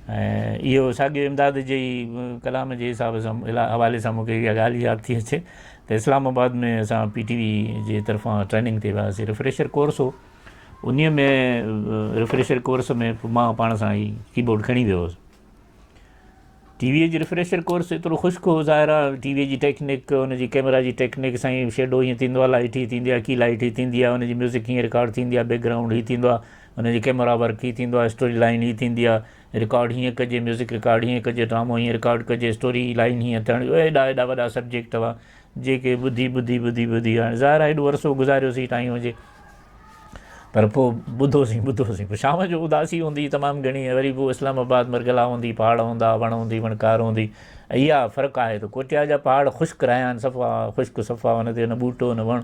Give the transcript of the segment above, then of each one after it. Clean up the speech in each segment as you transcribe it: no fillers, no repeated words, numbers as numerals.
۽ اهو ساڳيو امداد جي ئي ڪلام جي حساب سان حوالي سان مون کي اها ڳالهه ياد ٿي اچي ته اسلام آباد ۾ اسان پي ٽي وي جي طرفان ٽريننگ تي وياسين ريفريشر ڪورس هو انهي ۾ ريفريشر ڪورس ۾ مان پاڻ سان هي ڪي بورڊ کڻي ويو هوس ٽي ويء جي ريفريشر ڪورس ايترو خشڪ هو ظاهر آهي ٽي ويء جي ٽيڪنڪ ان جي ڪئميرا جي ٽيڪنڪ سائين شيڊو هيئن ٿيندو آهي لائٽ هي ٿيندي آهي ڪي لائٽ هي ٿيندي آهي ان جي ميوزڪ هيئن رڪارڊ ٿيندي آهي بيڪ گرائونڊ هي ٿيندو آهي ان جي ڪئميرا ورڪ هي ٿيندو آهي اسٽوري لائن هي ٿيندي آهي رڪارڊ هيئن ڪجي ميوزڪ رڪارڊ هيئن ڪجي ڊرامو هيئن رڪارڊ ڪجي اسٽوري لائن هيئن ٿيڻ ايڏا ايڏا وڏا سبجيڪٽ هئا جيڪي ٻڌي ٻڌي ٻڌي ٻڌي هاڻي ظاهر آهي ايڏو عرصو گذاريوسين ٽائيم هجي پر پوء ٻڌوسين ٻڌوسين پوء شام جو اداسي هوندي تمام گهڻي ۽ وري پوء اسلام آباد مرگلا هوندي پهاڙ هوندا وڻ هوندي وڻڪار هوندي ۽ اها فرق آهي ته ڪوٽيا جا پهاڙ خشڪ رهيا آهن صفا خشڪ صفا ان تي نه ٻوٽو نه وڻ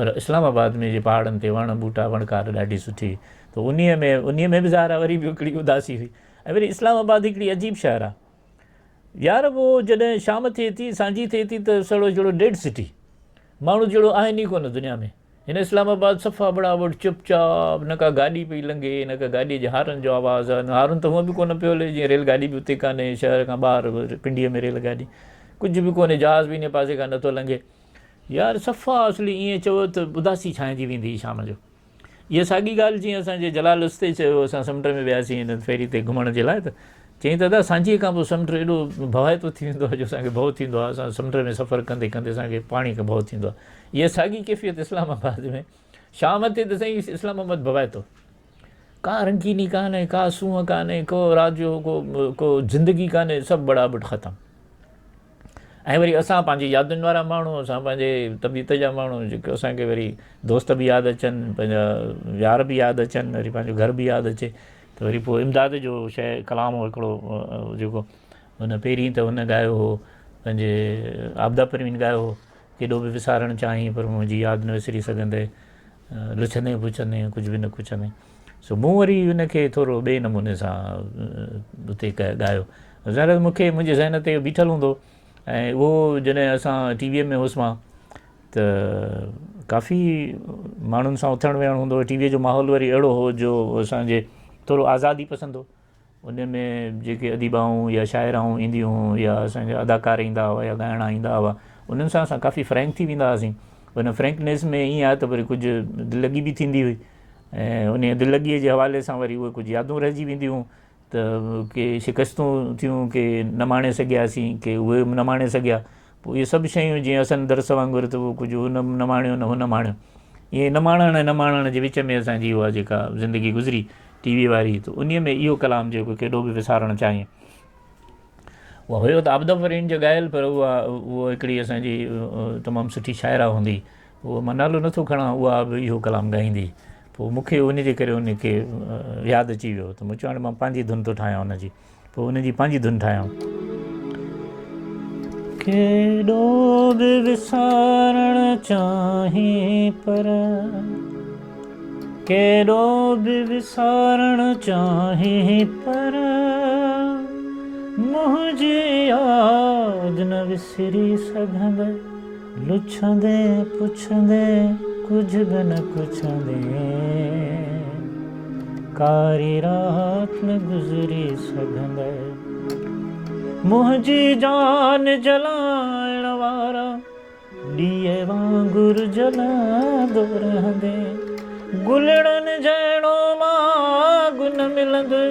پر اسلام آباد ۾ جي پهاڙن تي وڻ ٻوٽا وڻڪار ڏاڍي سٺي ته انهي ۾ انهي ۾ به ظاهر آهي وري به هڪڙي اداسي هئي ۽ وري اسلام آباد هڪڙي عجيب شهر آهي يار پوء جڏهن شام ٿئي ٿي سانجهي ٿئي ٿي ته سڙو جهڙو ڊيڊ سٽي ماڻهو جهڙو آهن ئي ڪونه دنيا ۾ هن اسلام آباد صفا بڙاوڙ چپ چاپ نه ڪا گاڏي پئي لنگهي نه ڪا گاڏيء جي هارن جو آواز آهي هارن ته هونء به ڪونه پيو هلي جيئن ريل گاڏي به اتي ڪانهي شهر کان ٻاهر پنڊيء ۾ ريل گاڏي ڪجهه به ڪونهي جهاز به انهيء پاسي کان نٿو لنگهي يار صفا اصلي ائين چئو ته اداسي ڇانئجي ويندي هئي شام جو اها ساڳي ڳالهه جيئن اسان جي جلال استي چيو، اسان سمنڊ ۾ وياسين هن فيري تي گهمڻ جي لاء ته چيائين ته ادا سانجهيء کان پوء سمنڊ ايڏو ڀوائتو ٿي ويندو آهي جو اسان کي ڀؤ ٿيندو آهي، اسان سمنڊ ۾ سفر ڪندي ڪندي اسان کي پاڻي کان ڀؤ ٿيندو آهي. اها ساڳي ڪيفيت اسلام آباد ۾ شام تي ته سائين اسلام آباد ڀوائتو، ڪا رنگيني ڪانهي، ڪا سونهن ڪانهي، ڪو رات جو ڪو ڪو زندگي ڪانهي، سڀ بڙا بڙ ختم. ۽ وري اسان پنهنجي يادن وارا ماڻهو اسان پنهنجي طبيعت جا ماڻهو جيڪي اسان کي وري دوست به ياد اچن پنهنجا يار به ياد اچن وري پنهنجو گهر به ياد اچي ته وري پوء امداد جو شيء ڪلام هو هڪڙو جيڪو هن پهرين ته هن ڳايو هو پنهنجي عابده پروين ڳايو هو ڪيڏو به وسارڻ چاهين پر منهنجي ياد نه وسري سگهندي لڇندين پڇندين ڪجهه به نه ڪڇندين سو مون وري ان کي ٿورو ٻئي نموني سان اتي ڳايو. ظاهر آهي مون کي منهنجي ذهن تي اهو بيٺل هوندو ۽ اهو جڏهن اسان ٽي ويء ۾ هوس مان ته ڪافي ماڻهن سان اٿڻ ويهڻ هوندو هو ٽي ويء جو ماحول وري اهڙو هو جو اسانجي ٿورو آزادي پسند هو ان ۾ جيڪي اديبائون يا شاعرائون اينديون هيون يا اسان جا اداڪار ايندا هئا يا ڳائڻا ايندا هئا انهن سان اسان ڪافي فرينڪ ٿي ويندا هئاسين ان فرينڪنيس ۾ ائين آهي ته وري ڪجهه دل لڳي به ٿيندي هئي ۽ انهيء دل لڳيء جي حوالي سان وري اهي ڪجهه يادون رهجي وينديون هيون ته ڪي شڪستون ٿيون ڪي نه ماڻي سگهياسين ڪي اهي نه ماڻي سگهيا پوء اهي سڀ شيون جيئن حسن درس وانگر ته اهو ڪجهه هن نه ماڻيو نه هن ماڻيو ائين نه ماڻڻ ۽ نه ماڻڻ جي وچ ۾ اسان جي اها جيڪا زندگي گذري ٽي وي واري ته انهيء ۾ اهو ڪلام جيڪو ڪيڏو به وسارڻ چاهين اها هيو ته عابده پروين جو ڳايل پر اها اهو هڪڙي اسان جي تمام سٺي شاعره هوندي اهو مان نالو نٿو کڻان اها به اهو ڪلام ڳائيندي پوء مون کي ان جي ڪري ان کي ياد اچي ويو ته مون چيو هاڻي مان پنهنجي ڌن ٿو ٺاهيان ان جي پوء ان جي پنهنجي ڌن ٺاهيم. ڪيڏو به وسارڻ چاهين پر ڪيڏو به وسارڻ چاهين پر منهنجي ياد نه وسري سگهندي لڇندين پڇندين ڪجهه به نه ڪڇندين ڪاري رات نه گذري سگهندي منهنجي جان جلائڻ وارا ڏيئي وانگر جلندو رهندين گلڙن جهڙو ماڳ نه ملندي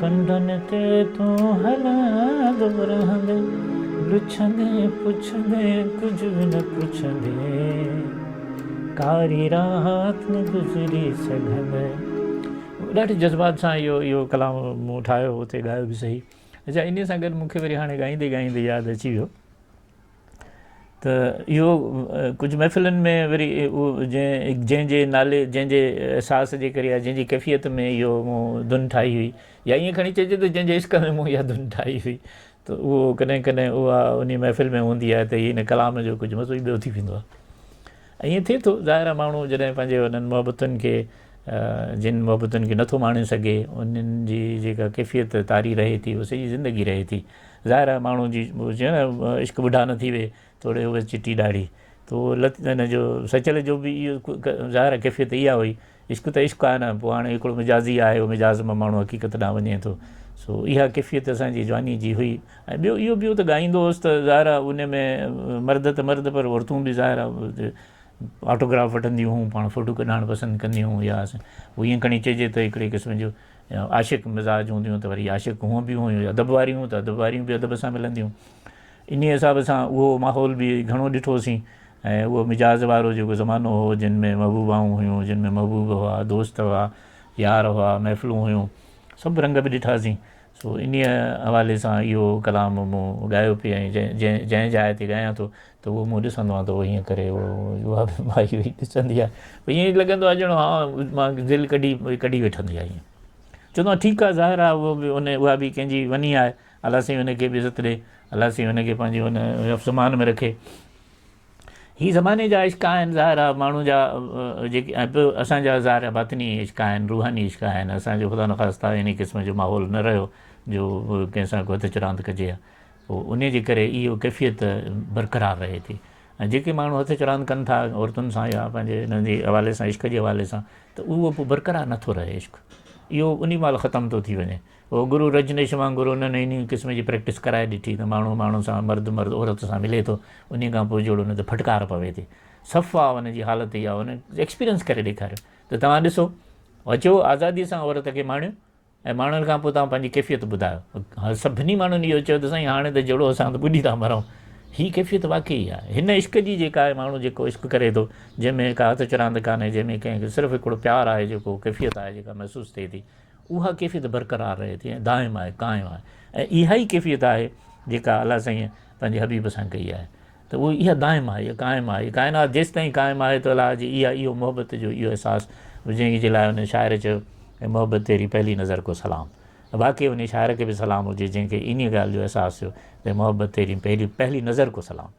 ڪنڊن تي تون هلندو رهندين لڇندين پڇندين ڪجهه به نه پڇندين ڪاري رات نه گذري سگهندي. ڏاڍي جذبات سان اهو اهو ڪلام مون ٺاهيو اتي ڳايو به سهي اڇا انهي سان گڏ مون کي وري هاڻي ڳائيندي ڳائيندي ياد اچي ويو ته اهو ڪجهه محفلن ۾ وري اهو جنهن جنهن جي نالي جنهن جي احساس جي ڪري يا جنهن جي ڪيفيت ۾ اهو مون ڌن ٺاهي هئي يا ائين کڻي چئجي ته جنهن جي عشق ۾ مون اها ڌن ٺاهي هئي ته اهو ڪڏهن ڪڏهن اها انهي محفل ۾ هوندي آهي ته هن ڪلام جو ڪجهه مزو ئي ٻيو ٿي ويندو آهي ائين ٿئي ٿو ظاهر آهي ماڻهو جڏهن پنهنجي انهن محبتن کي جن محبتن کي نٿو ماڻي سگهي انهن جي جيڪا ڪيفيت طاري رهي ٿي اها سڄي زندگي رهي ٿي ظاهر آهي ماڻهو جي چيو نه عشق ٻڍا نه ٿي وي توڙي هوس چٽي ڏاڙهي تو لت هن جو سچل جو به اهو ظاهر آهي ڪيفيت اها هئي عشق ته عشق آهي نه، پوء هاڻي هڪڙو مجازي آهي، اهو مجاز مان ماڻهو حقيقت ڏانهن وڃي ٿو. سو اها ڪيفيت اسان جي جواني جي هئي ۽ ٻيو اهو به هو ته ڳائيندو هوس ته ظاهر آهي ان ۾ مرد ته مرد پر عورتون به ظاهر آهي آٽوگراف وٺنديون هيون، پاڻ فوٽو ڪڍائڻ پسند ڪنديون هيون يا هو ائين کڻي چئجي ته هڪڙي قسم جو عاشق مزاج هونديون ته وري عاشق هونء به هيون، ادب واريون هيون ته ادب واريون به ادب سان ملنديون. انهيء حساب سان اهو ماحول به گهڻو ڏٺوسين ۽ اهو مجاز وارو جيڪو زمانو هو جن ۾ محبوبائون هيون، جن ۾ محبوب هئا، دوست هئا، يار هئا، محفلون هيون، سڀ رنگ به ڏٺاسين. سو انهيء حوالي سان اهو ڪلام مون ڳايو پئي ۽ جنهن جنهن جاء تي ڳايان ٿو ته اهو مون ڏسندو آهيان ته اهو هيئن ڪري اها به مائي ويهي ڏسندي آهي. ائين لڳندو آهي ڄڻ ها مان دل ڪڍي ڪڍي وٺندي آهي ائين. چوندو آهيان ٺيڪ آهي ظاهر آهي اهو به ان اها به ڪنهن جي وني آهي. الله سائين ان کي به عزت ڏي، الله سائين ان کي پنهنجي ان حفظ امان ۾ رکي. هي زماني جا عشق آهن ظاهر آهي ماڻهو جا جيڪي ۽ پوء اسان جا ظاهر آهي باطني عشق آهن روحاني عشق آهن اسان جو خدا نخواسته انهي قسم جو ماحول نه رهيو جو ڪنهن سان ڪو هٿ چراند ڪجي ها پوء انهي جي ڪري اهو ڪيفيت برقرار رهي ٿي ۽ جيڪي ماڻهو هٿ چراند ڪن ٿا عورتن سان يا پنهنجي انهن جي حوالي سان عشق جي حوالي سان ته اهو پوء برقرار نٿو رهي عشق اهو انهي مهل ختم ٿو ٿي وڃي هو گرو رجنيش وانگر انهن انهي قسم جي پريڪٽس ڪرائي ڏٺي ته ماڻهو ماڻهو سان مرد مرد عورت سان ملي ٿو انهي کان پوء جهڙو ان تي ڦٽڪار پوي ٿي صفا ان جي حالت اها ان ايڪسپيرينس ڪري ڏيکاريو ته توهان ڏسو اچو آزادي سان عورت کي ماڻيو ۽ ماڻڻ کان پوء توهان پنهنجي ڪيفيت ٻڌايو سڀني ماڻهن اهو چيو ته سائين هاڻي ته جهڙو اسان ته ٻڏي ٿا مرون هي ڪيفيت واقعي آهي هن عشق جي جيڪا آهي ماڻهو جيڪو عشق ڪري ٿو جنهن ۾ ڪا هٿ چراند ڪانهي جنهن ۾ ڪنهن کي صرف هڪڙو پيار آهي جيڪو ڪيفيت آهي جيڪا محسوس ٿئي ٿي اها ڪيفيت برقرار رهي ٿي ۽ دائم آهي، قائم آهي ۽ اها ئي ڪيفيت آهي جيڪا الله سائينء پنهنجي حبيب سان ڪئي آهي ته اهو اها دائم آهي، اها قائم آهي، ڪائنات جيستائين قائم آهي ته الله جي اها اهو محبت جو اهو احساس جنهن جي لاء ان شاعر چيو اي محبت تيري پهلي نظر ڪو سلام واقعي ان شاعر کي به سلام هجي جنهن کي انهيء ڳالهه جو احساس ٿيو ته محبت تيري پهلي پهلي نظر ڪو سلام.